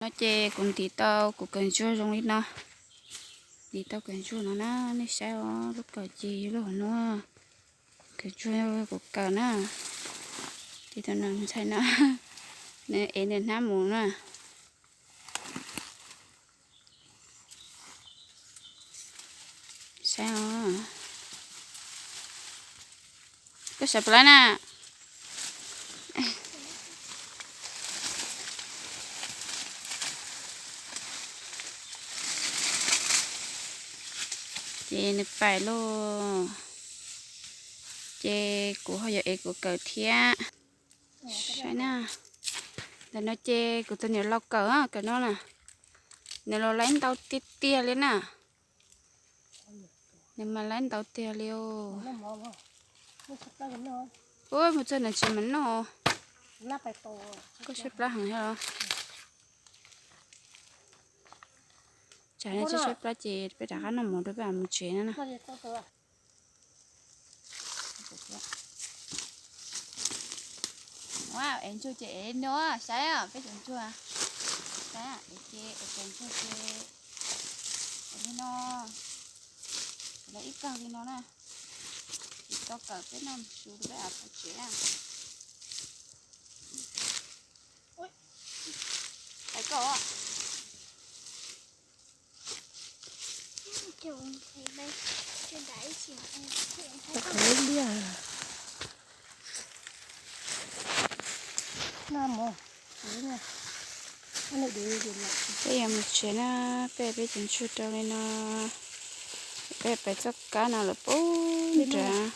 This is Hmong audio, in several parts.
No ces kuv ntim tau kuv kawm ntsuag zoo li no. Ntim tau kawm ntsuag no na, nej saib os, lub kawm ces yog lub hauv no. Kawm ntsuag kuv kawm na. Ces tus no ntxhais no, nws ev nws hnab mus na. Saib os. Koj sawv plaub na. Ces nws pais lauj. Ces kuv ho yuav ev kuv kawm thiab. Saib na. Ntawm no ces kuv tus niam laus kawm, kawm no na. Nws los laib ntau tiag tiag li na. Nws mas laib ntau tiag li os. Ua mus txog nws tsis mus noj. Koj tshaib plab heev thiab los? Tsam no tsis tshaib plab ces peb rov qab noj mov rau peb mus tsev no na. Ev ntsuag ces ev li no, saib peb cov ntsuag, saib ev ces ev cov ntsuag ces ev li no, lawv ib kawg li no na. Ces tau kawm peb noj su rau peb pw tsev na. Hais koj. Peb yuav mus tsev na, peb peb cov ntsuag rau li no, peb pais txoj kab no lawm pub nrad.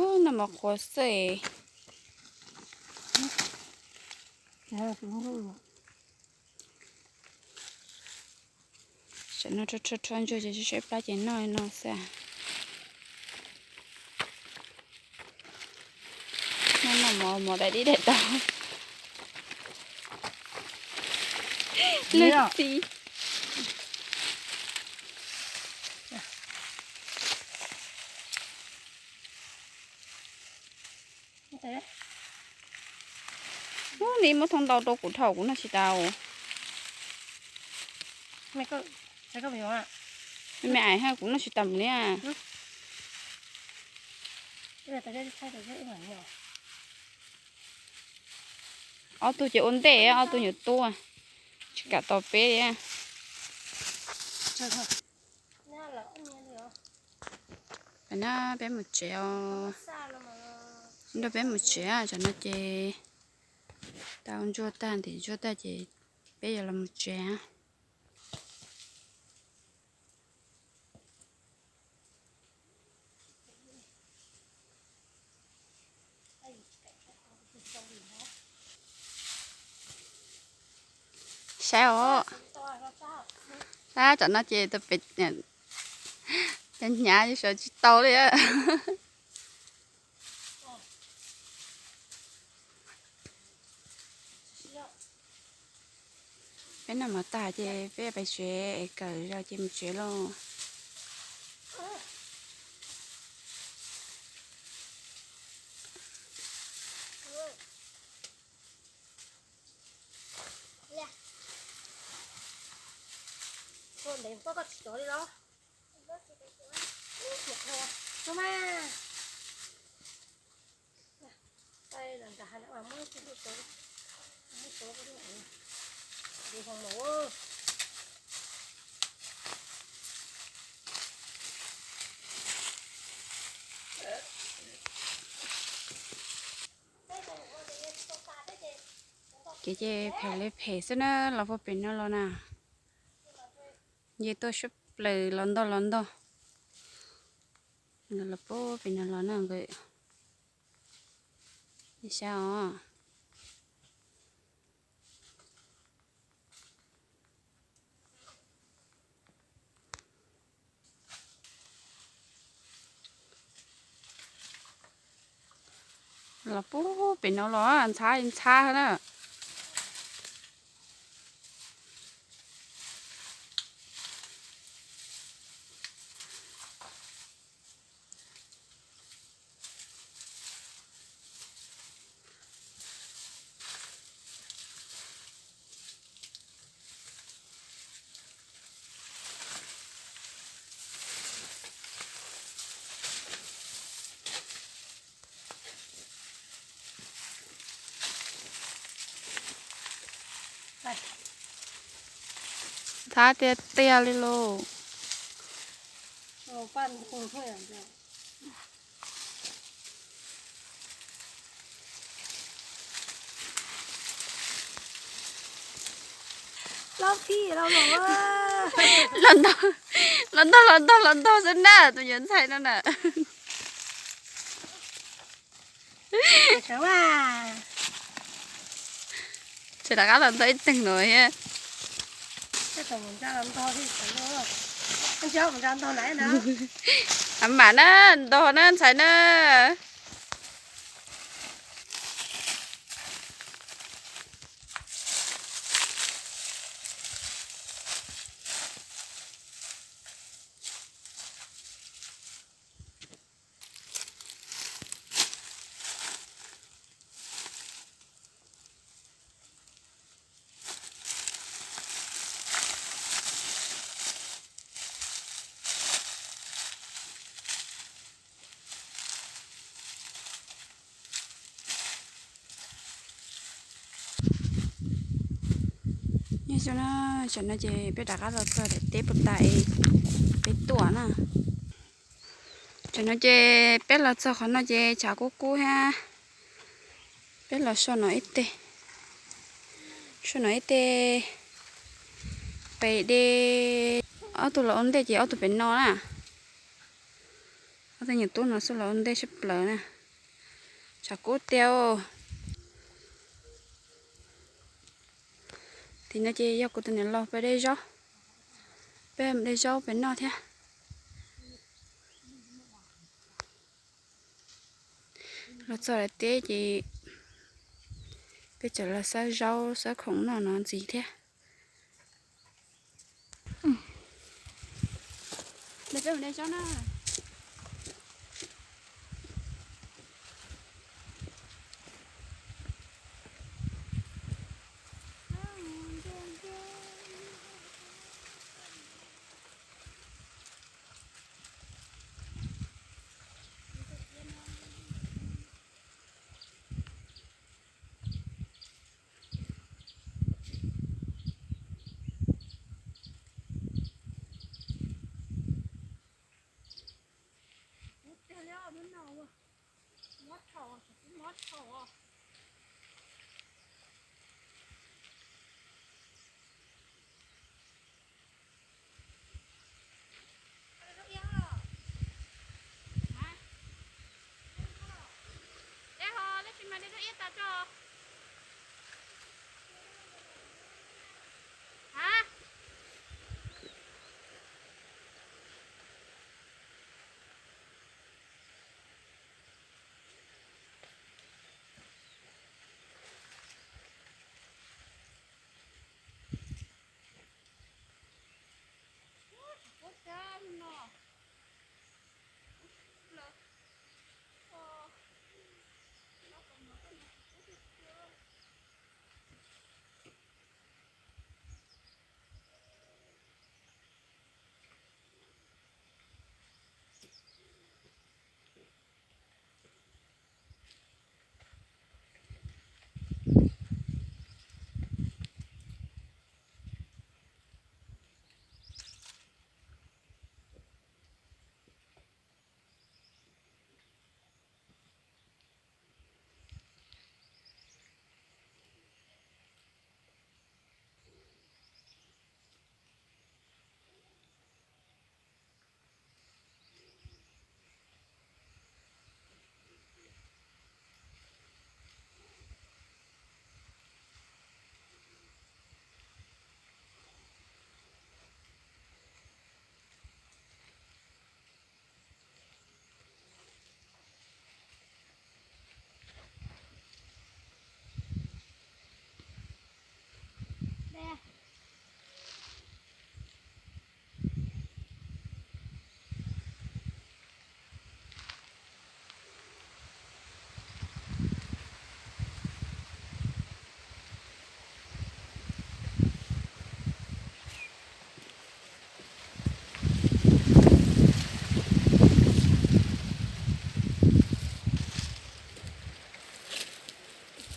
Ub, noj mov qhuav xwb. Tam no rho rho rho ntsuag ces tshaib plab ces noj no xwb. Noj noj mov mov daim dib daim do. Lwj txiv. Ub, nws muab thoob ntau rau kuv dhau kuv noj tsis tau. Me ais ha, kuv noj tsis tau li. Ob tug ces ua ntej, ob tug nyuam tuaj, tsis kam tos peb li. Peb na, peb mus tsev os. Nrog peb mus tsev, tam no ces tau ntsuag tag, ntim ntsuag tag ces peb yuav los mus tsev. Saib os, tam no ces tus pem hnyav hnyav sawv tsis tau li. Peb noj mov tag ces peb pais tsev es kawm zog ces mus tsev lauj. Kev ces phem li phem xwb na, los puag pem no los na. Nce tuaj suab plaws los ntog los ntog. Los puag pem no los na nqis. Saib os. Los pub pem no los ntxhab ntxhab na. Ntxhab tiag tiag li lauj. Los ntog, los ntog, los ntog, los ntog xwb na, tus nyuam ntxhais no na. Tseem rov qab los ntog ib teeg no thiab. Av mam na, ntog na ntxhais na. Nyob zoo na, tam no ces peb rov qab los txog daim teb puag ta es peb tuaj na. Tam no ces peb los txog qhov no ces tshav kub kub thiab. Peb los so no ib teg, so no ib teg, pem de. Ob tug los ua ntej ces ob tug pem no na. Ob tug nyuam tub no xub los ua ntej sib plaws na. Tshav kub tiag. Tim no ces yog kuv tus niam laus peb de zaub, peb de zaub pem noj thiab. Los txog daim teb ces peb tseem los xawb zaub xawb khoom noj no ntxiv thiab.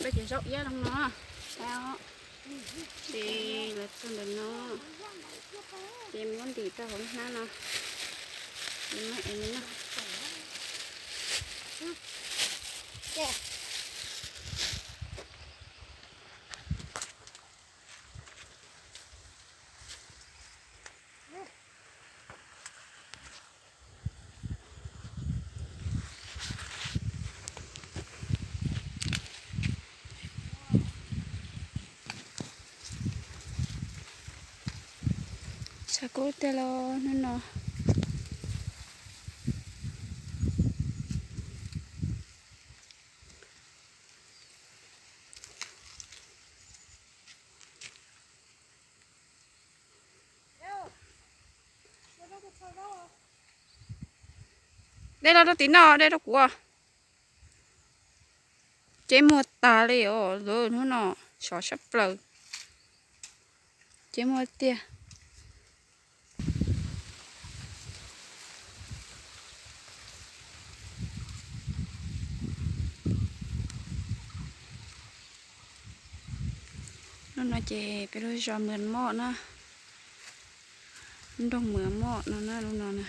Peb cov zaub iab zoo no, ces lawv txog ntawm no, ces muab ntim rau hauv lub hnab no, ces muab ev no. Tshav kub tiag los hnub no. Dej los rau tim no, dej rau kuv. Ceb muag tas li os, hnub no sov sab plaws. Ceb muag tiag. Lub no ces peb lub zos Mws Moj na, lub nroog Mws Moj no na, lub no na.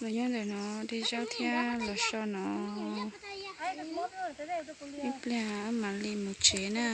Los nyob ntawm no de zaub thiab los so no. Ib pliag mam li mus tsev na.